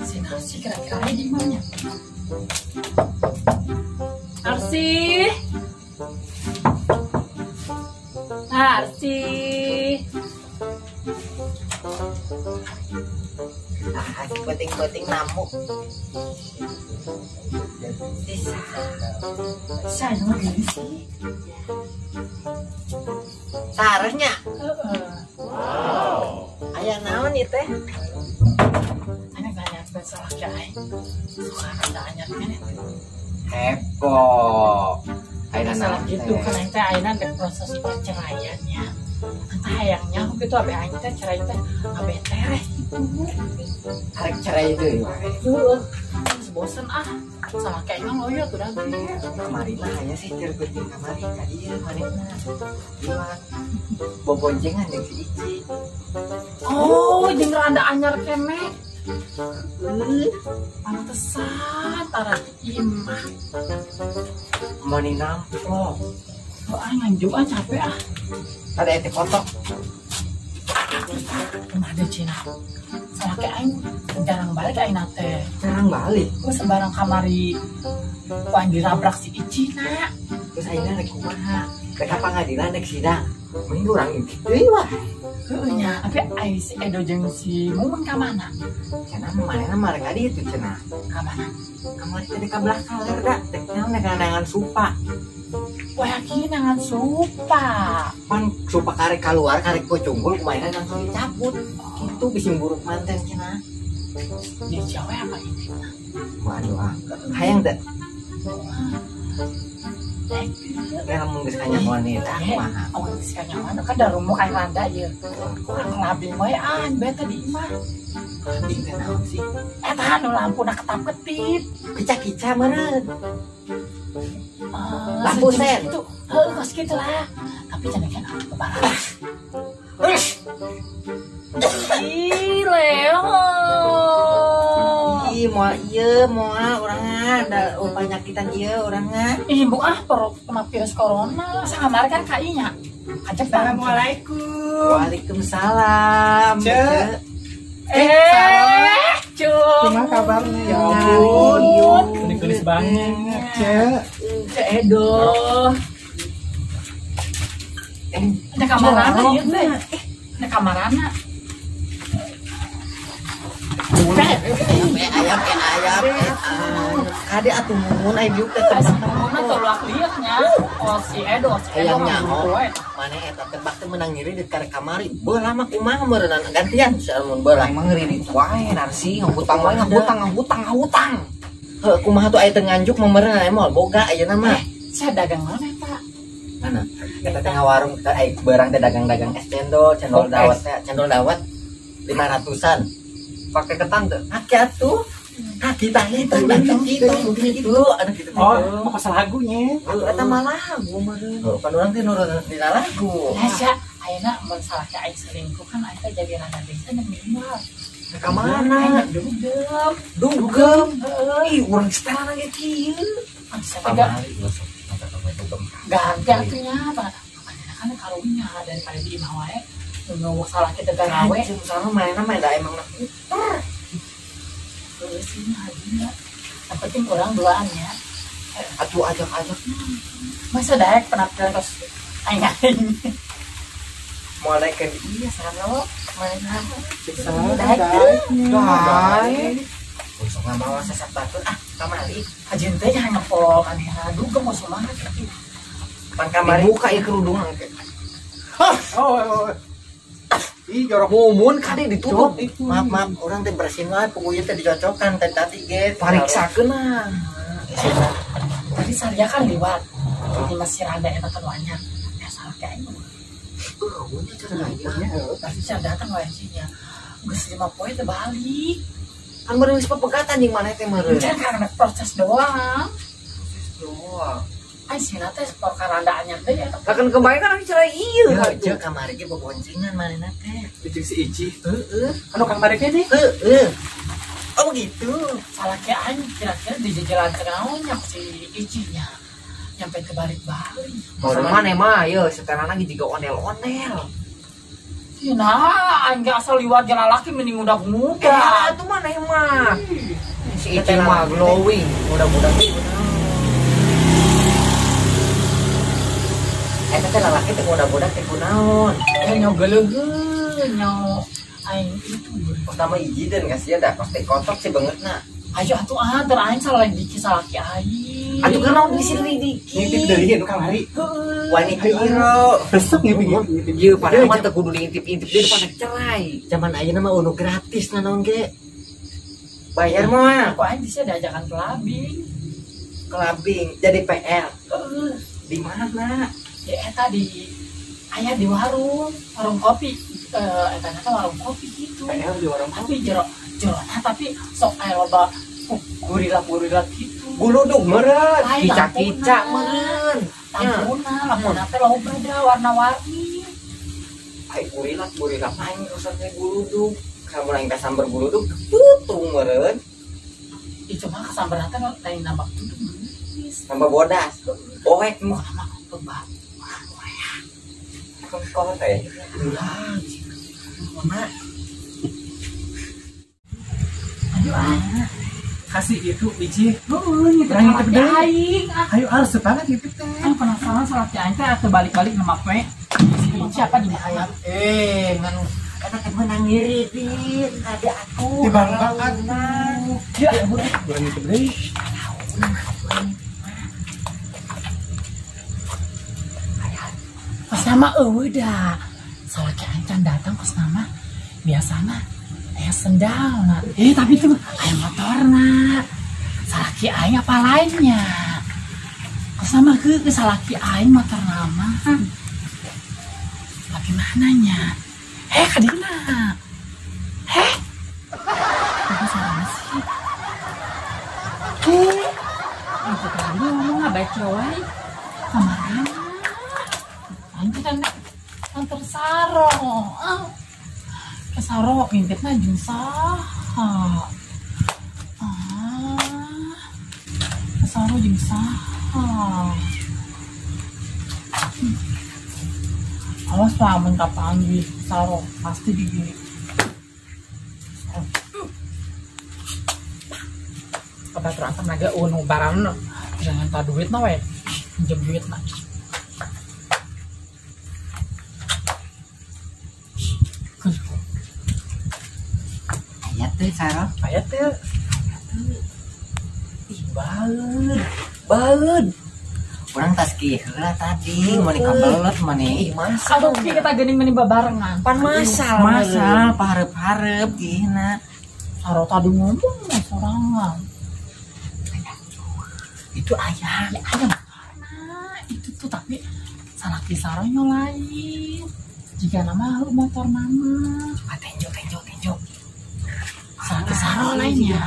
Si Narsi kira-kira ada di mana? Narsi, Narsi. Ah, penting-penting namu. Sisa. Saya mah gini sih. Sarehnya. Wow. Aya naon ieu teh? Ane banyak masalah ke aing. Suka rada anyar keneh. Heboh. Ayeuna masalah gitu kan aing teh ayeuna ada proses perceraiannya. Entah hayangnya aku gitu abe aing teh cerai teh abe tereh gitu. Arek cerai deui wae. Heeh. Geus bosen ah. Salah kayak emang loyo tuh dah. Kamari mah aya sih keur penting kamari ka dieu manehna. Liwat. Boboncengan jeung si Ici. Oh, jeung rada anyar keneh. Pantesan tara imah. Mani namplok. Oh, ah nganjuk ah capek ah. Ada ete foto. Kumaha deui Cina? Salah ke aing jarang balik aing teh. Jarang balik. Gua sembarang kamari ku aing dirabrak si Icina. Terus ayeuna rek kumaha? Rek ka pangadilan rek sidang. Mending urang deui wah. Heueuh nya, tapi aing si Edo jeung si Mumun ka mana? Cenah manehna mah rek ka dieu tuh cenah. Ka mana? Kamari teh ka belah kaler da, teh naon rek nangan supa. Wah, yakin nangan supa. Pan supa karek keluar, karek kocunggul kumaha langsung dicabut. Gitu bising buruk manten cenah. Di Jawa apa ini? Waduh ah. Hayang teh. Kayak lamun geus kanyahoan eta kumaha? Oh, geus kanyahoan kan da rumuk aing randa ieu. Urang labing wae ah bete di imah. Labing teh naon sih? Eta nu lampuna ketap-ketip. Kica-kica meureun. Lampu sen. Itu, heuh kos kitu lah. Tapi cenah kan kebarang. Ih, Leo. Ih, moal ieu, moal urang da panyakitan ieu urang. Ih, bu ah kena virus corona. Sakamari kan ka inya. Ka Jepang. Assalamualaikum. Waalaikumsalam. Ce. Cu. Kumaha kabarnya? Ya ampun. Geulis banget, Ce. Ce Edo. Ada kamarana ieu teh. Ada kamarana. Ayam ayam. Kade atuh mumun aya diuk teh Mumun tuh luak liatnya. Oh si Edo, si Edo mah maneh eta tebak teh menang ngiri di karek kamari. Beulah mah kumaha meureunana gantian samun beulah. Emang ngiri wae Narsi, ngahutang wae ngahutang ngahutang ngahutang. Heuh kumaha tuh aya teu nganjuk mah meureunana moal boga ayeuna mah. Saya dagang mana eta? Mana? Eta teh ngawarung teh aya barang teh dagang-dagang es cendol, cendol dawet teh, cendol dawet 500-an. Pakai ketan tuh. Pakai atuh. Kaki tangi itu gitu gitu anu gitu. Oh, apa lagunya? Eta mah lagu meureun. Pan urang teh nurun dina lagu. Lah sia, ayeuna mun salah ka aing selingkuh kan aing teh jadi rada desa minimal. Ka mana? Dugem. Dugem. Ih, urang setelan ge kieu. Ganti atunya, Pak. Kan karunya daripada di imah wae. Nunggu salah kita gawe. Sama mainna mah da emang puter. Yang penting orang duaan ya. Atuh ajak-ajak. Masa daek penampilan terus aing-aing. Mau naik ke iya sana mana? Daek. Daek. Sok ngamawa sesat batur ah kamari. Ajeun teh jangan ngepol manehna dugem mau semangat gitu. Pan kamari buka ieu kerudung engke. Oh. Ih, jorok mumun kade ditutup. Maaf, maaf, orang teh bersin wae puguh teh dicocokan teh tadi ge. Pariksakeun ah. Tadi Sarya kan liwat. Jadi masih rada eta kan anyar. Ya salah ka aing. Eueuh nya cara aya. Pasti sia datang wae nya. Geus 5 poe teh balik. Kan meureun geus pepegatan jeung maneh teh meureun. Can karena proses doang. Proses doang. Ai sina teh perkara rada anyar deui eta. Lah kan kemarin kan cerai ieu. Ya, jeung kamari ge boboncengan manehna teh. Jeung si Ici. Heeh. Anu kamari teh nih. Heeh. Oh gitu. Salah ke aing kira-kira di jalan naonnya si Icinya. Nyampe ke balik-balik. Mau mana mah ieu setelana ge jiga onel-onel. Nah, aing asal liwat jalan laki mending muda-muda. Ya atuh mana mah. Si Ici mah glowing, muda-muda teh. Eta teh lalaki teh muda-muda teh kunaon? Nyo geuleuheun nyo aing itu. Pertama hiji dan kasih dah pasti kotok sih bangetna. Ayo atuh antar aing salah diki salaki aing. Atuh kunaon diselidiki? Ngintip deui nu kamari. Wani kiro. Resep ngintip. Ieu padahal mah teu kudu diintip-intip deui pada cerai. Zaman ayeuna mah unu gratis nanaon ge. Bayar mah. Aku aing bisa diajakan kelabing. Kelabing jadi PL. Heeh. Di mana? Ya eta di aya di warung, warung kopi. Eta teh warung kopi gitu. PL di warung kopi jero jerona tapi sok aya loba gorila-gorila gitu. Guludug meureun, kica-kica meureun. Lampuna, lampuna teh loba da warna-warni. Ai gorila gorila aing rusaknya guludug. Kamu lain kasamber guludug tutung meureun. Itu mah kasamber teh lain nambah tudung geus. Nambah bodas. Poek mah mah Korea. Korea. Mana? Ayo ah. Kasih itu biji. Heeh, ngintip aing. Ayo harus banget ngintip teh. Kan penasaran salah ti aing teh ateu balik-balik nama poe. Si Ici apa di hayam? Ngan eta teh meunang ngiridin ada atuh. Di bang-bang atuh. Ya, urang ngintip deui. Pas nama eueuh da. Salaki aing can datang pas nama biasana aya sendalna. Tapi itu aya motorna. Salaki aing apa lainnya? Pas nama ke salaki aing motor nama. Tapi mananya? Kadina. Itu salah sih. Itu tadi ngomong ngabaca wae. Kamarana. Aing kan antar saro. Saro ngintipna jeung saha. Saro jeung saha. Awas lah mun kapanggih saro pasti digini. Kabaturan teh naga nu barang jangan ta duitna we. Pinjem duitna. Aya teh saro. Aya teh. Ih, baeud. Baeud. Urang tas kieu heula tadi, mun kabelet maneh. Ih, masal. Aduh, kita geuning meni babarengan. Pan masal. Masal pahareup-hareup gihna. Saro tadi ngomong sorangan. Itu ayah. Ya ayah motorna. Itu tuh tapi salaki saronya lain. Jika nama motor nama. Coba tenjo tenjo tenjo. Salaki saro lainnya.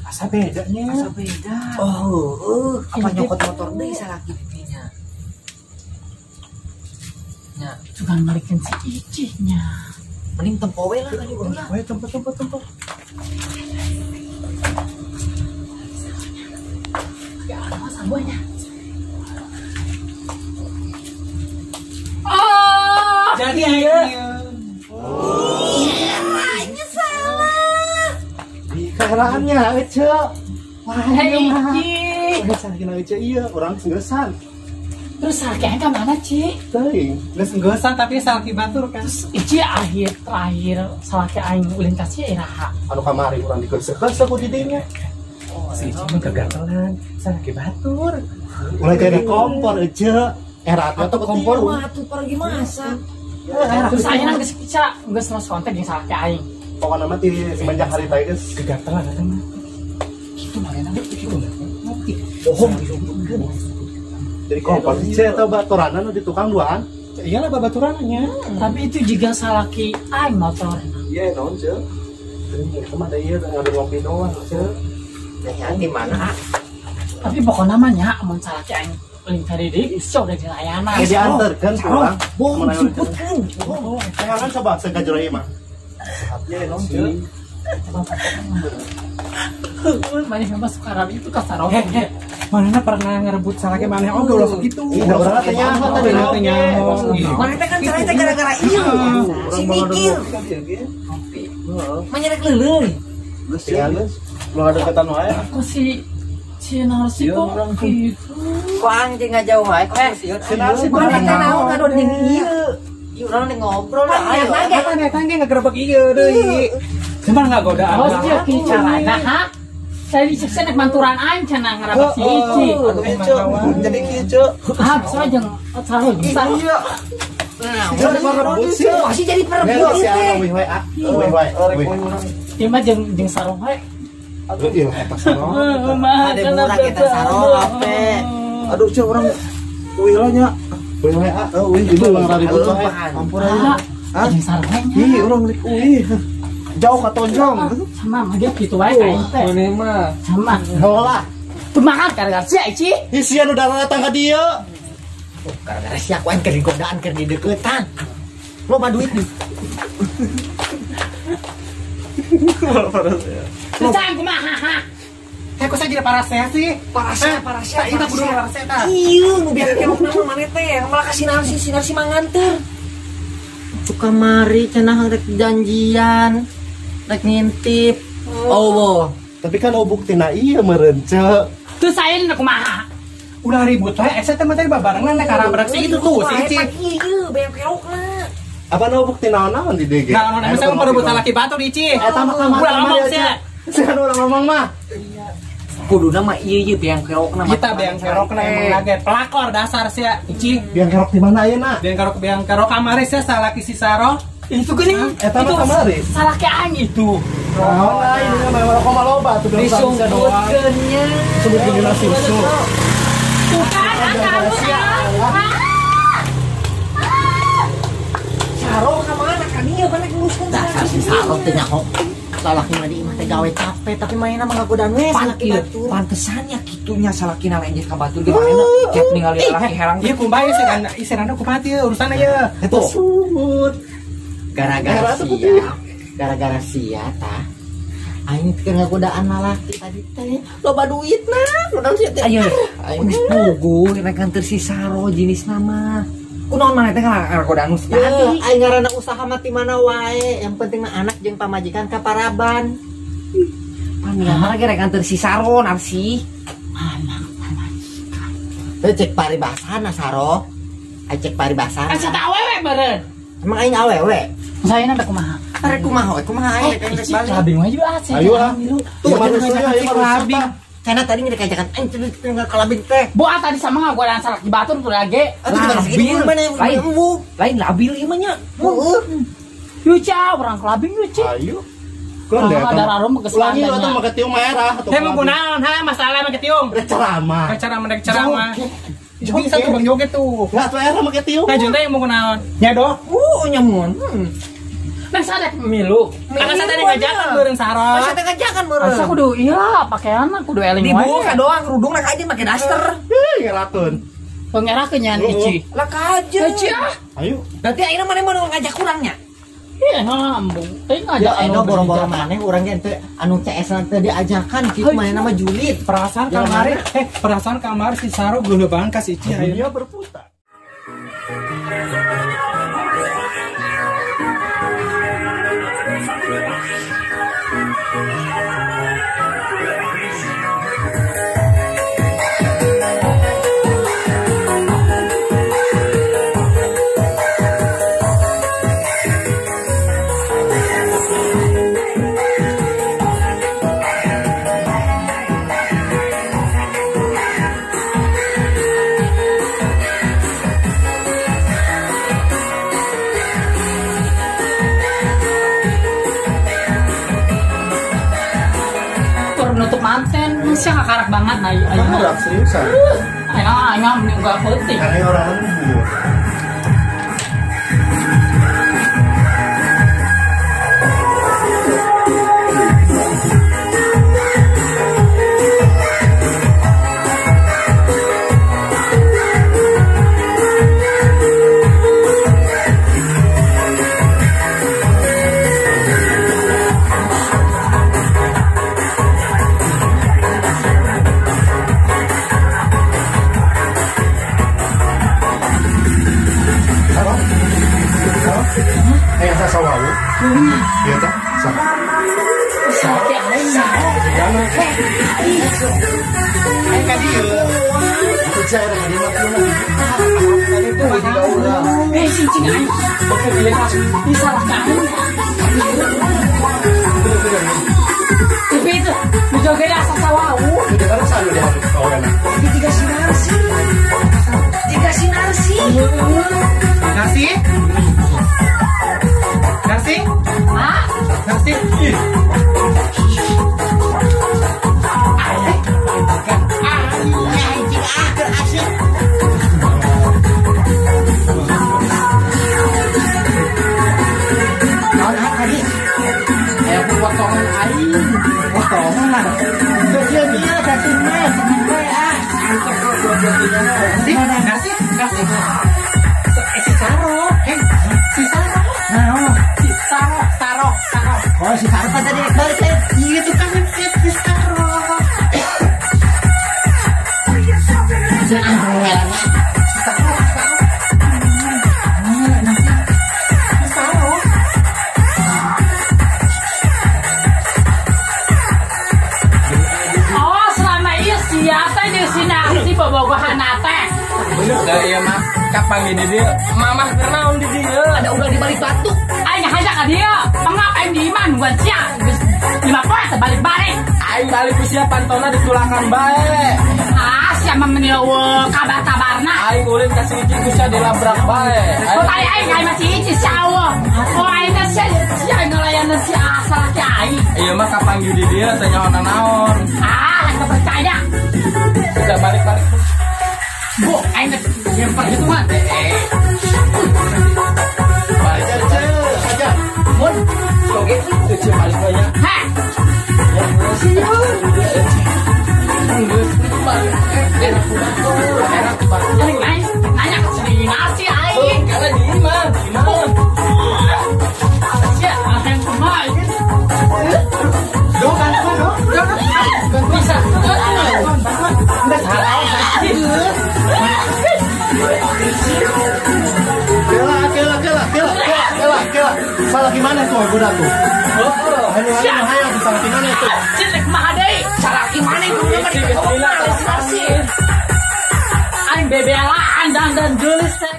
Asa bedanya. Asa beda. Oh, apa nyokot motor deui salaki didinya. Nya, tukang balikin si Icihnya. Mending tempo we lah kali lah. We tempo tempo tempo. Ya Allah, sabuanya. Oh, jadi iya. Ini salah. Keheraannya, Ece. Wah, hei, Ici. Salah Ece, iya, orang senggesan. Terus salaki aing ka mana, Ci? Teuing, geus senggesan tapi salaki batur kan. Terus Ici akhir terakhir salaki aing ulin ka si iraha. Anu kamari urang dikeuseuh-keuseuh ku didinya. Si Ici mah kegatelan, salaki batur. Ulah jadi kompor, Ece. Era atuh kompor mah atuh pergi masak. Terus ayeuna geus Ica, geus lost kontak jeung salaki aing. Pokoknya mah di semenjak hari tadi geus kegatelan eta mah. Kitu marena kitu mah. Bohong. Jadi kompor si C atau baturanan di tukang duaan. Iyalah babaturannya. Tapi itu juga salaki aing motor. Iya naon ce. Itu mah da ieu ngadu ngopi doang ce. Nah, di mana? Tapi pokoknya mah nya mun salaki aing ulin ka dieu geus udah dilayanan. Ya diantarkeun pulang. Bohong suputkeun. Bohong. Jangan coba segajero ieu mah. Ya naon ce. Maneh mah suka rabi itu ka Saro. Manehna pernah ngerebut salaki maneh oge ulah sakitu. Ih, urang teh nyaho tadi oge. Maneh teh kan cerai teh gara-gara ieu. Si mikir. Manyerek leuleung. Geus ya, geus. Ulah deketan wae. Aku si Narsi kok gitu. Kok anjing ngajauh wae kok sieun. Si Narsi maneh teh naon ngadon jeung ieu. Ieu urang teh ngobrol lah ayo. Maneh teh ngegerebek ieu deui. Cuman ngagodaan. Oh, sia kieu carana ha? Saya dicek nek manturan aing cenah ngarabak si Ici. Aduh, Icu. Jadi kieu, Cuk. Ah, bisa jeung Saro bisa. Iya. Jadi perebut sih. Masih jadi perebut teh. Wih wae, ah. Wih wae. Ieu mah jeung Saro wae. Aduh, iya eta Saro. Ada murah kita Saro ape. Aduh, Cuk, urang wih lah nya. Wih wae, ah. Wih, ieu mah ribut wae. Ampun aja. Ah, jeung Saro nya. Ih, urang rek wih. Jauh ka tonjong. Sama mah dia kitu wae ka aing teh. Maneh mah. Sama. Heula. Kumaha gara-gara sia Ici? Ih, sia nu datang ka dieu. Gara-gara sia ku aing keur digodaan keur dideukeutan. Loba duit nih. Terus aing kumaha ha? Eh, kok saya jadi parasea sih? Parasea, parasea. Kita kudu parasea tah. Ieu nu biar kerok nama maneh teh, malah ka si Narsi, si Narsi manganteur. Kamari cenah rek janjian, rek ngintip. Oh, tapi kan oh buktina ieu meureun, Ceu. Terus saya nek kumaha? Ulah ribut wae, eta teh mah teh babarengan nek karabrak sih itu tuh si Ici. Ieu beang kerokna. Apa nu bukti naon-naon di DG? Naon naon saya perebut salaki batur Ici. Eta mah kamari. Ulah ngomong sia. Sia ulah ngomong mah. Kuduna mah ieu ieu beang kerokna. Kita beang kerokna emang lage pelakor dasar sia Ici. Beang kerok di mana ayeuna? Beang kerok kamari sia salaki si Saro. Itu geuning. Eta mah kamari. Salaki aing itu. Naon aing mah rokok mah loba atuh disungkutkeun nya. Disungkutkeun dina susu. Tuh kan kamu Saro ka mana ka dieu mana nguruskeun dasar si Saro teh nyaho. Salaki mah di imah teh gawe capek tapi mainna mah ngagodaan we salaki batur. Pantesan ya kitunya salakina lain ka batur ge manehna cek ningali lalaki herang. Ieu kumaha ieu si Randa kumaha ieu urusanna ieu. Eta sungut. Gara-gara sia tah. Aing teh ngagodaan lalaki tadi teh loba duitna, modal sia teh. Ayo, geus puguh rek nganter si Saro jenisna mah. Kunaon maneh teh ngagodaan nu tadi? Aing ngaranna usaha mah ti mana wae, yang penting mah anak jeung pamajikan ka paraban. Pamilahan ge rek nganter si Saro Narsi. Anak pamajikan. Teh cek paribasana Saro. Aing cek paribasana. Asa teh awewe meureun. Emang aing awewe? Saya rek kumaha? Rek kumaha we? Kumaha aing rek balik. Labing wae juga ah. Ayo ah. Tuh manusia ieu mah Karena tadi ngerek ajakan aing tinggal ka labing teh. Boa tadi sama ngagodaan salaki batur tuh lage. Labil lain lain labil ieu mah nya. Heeh. Yuk ca, urang ke labing yuk ci. Ayo. Kalau ada rarum ke ulangi atau make tiung merah atau teh mau kunaon ha masalah make tiung. Rek ceramah. Rek ceramah rek ceramah. Bisa tuh Bang joget tuh. Enggak tuh era make tiung. Nah, junta yang mau kunaon? Nya doh. Nyamun. Nah, sadek milu. Karena saya tadi ngajakan beureun Saro. Saya tadi ngajakan beureun. Asa kudu iya pakaian kudu eling wae. Dibuka doang kerudung rek aja make daster. Ih, ngerakeun. Pengerakeun nyan Ici. Lah kaje. Ici ah. Ayo. Berarti ayeuna maneh mau ngajak kurangnya? Iya, ngambung. Teh ngajak anu boro-boro maneh urang ge teu anu CS teu diajakan kitu manehna mah julid. Perasaan kamari perasaan kamari si Saro geuleuh ka si Ici ayeuna. Dunia berputar. Nutup manten, sih ngakarak banget nah. Ngakarak seriusan. Ayo, ayo mending gua penting. Karena orang lembur. Salaki aing. Aing ka dieu. Eh, cing aing. Ih, salaki aing. Tapi itu, menjoget asa sawau. Tiga sinarsi. Tiga sinarsi. Nasi? Nasi? Hah? Nasi? Naon ah tadi? Aya potongan aing. Potongan lah. Dia kasih mah, ah. Nasi? Nasi? Nasi? Si Saro, si Saro. Naon? Si Saro, Saro, Saro. Oh, si Saro kan tadi balik teh. Iya, tukang si Saro. Si Saro, Saro. Si Saro. Oh, selama ini siapa jeung si Narsi bobogohan teh? Bener da ieu mah kapan di dieu? Mamah keur naon di dieu? Ada ular di balik batu. Aing ngajak ka dieu. Pengap aing di imah nungguan sia. Geus 5 poe teh balik-balik. Aing balik ku sia pantona ditulakan bae. Ah, sia mah meni eueuh kabar-kabarna. Aing ulin ka si Ici ku sia dilabrak bae. Oh, tai aing aing mah si Ici sia eueuh. Oh, aing teh sia sia ngelayanan si salaki aing. Ieu mah kapan di dieu teh nyaho naon. Ah, teu percaya. Sudah balik-balik. Bu, aing teh yang perhitungan. Balik aja. Mun, joget cuci balik banyak. Heh. Aing nanya ke si Narsi aing. Karena di imah, di imah. Sia, aing kumaha ieu? Dong, bantuan dong. Bisa. Bantuan. Enggak salah. Kela, kela, kela, kela, kela, kela. Salah gimana tuh goda tuh? Ayo, ayo, salah gimana itu? Cilek mah deui. Salah gimana itu mah diketolong si Narsi. Aing bebelaan dan geulis teh.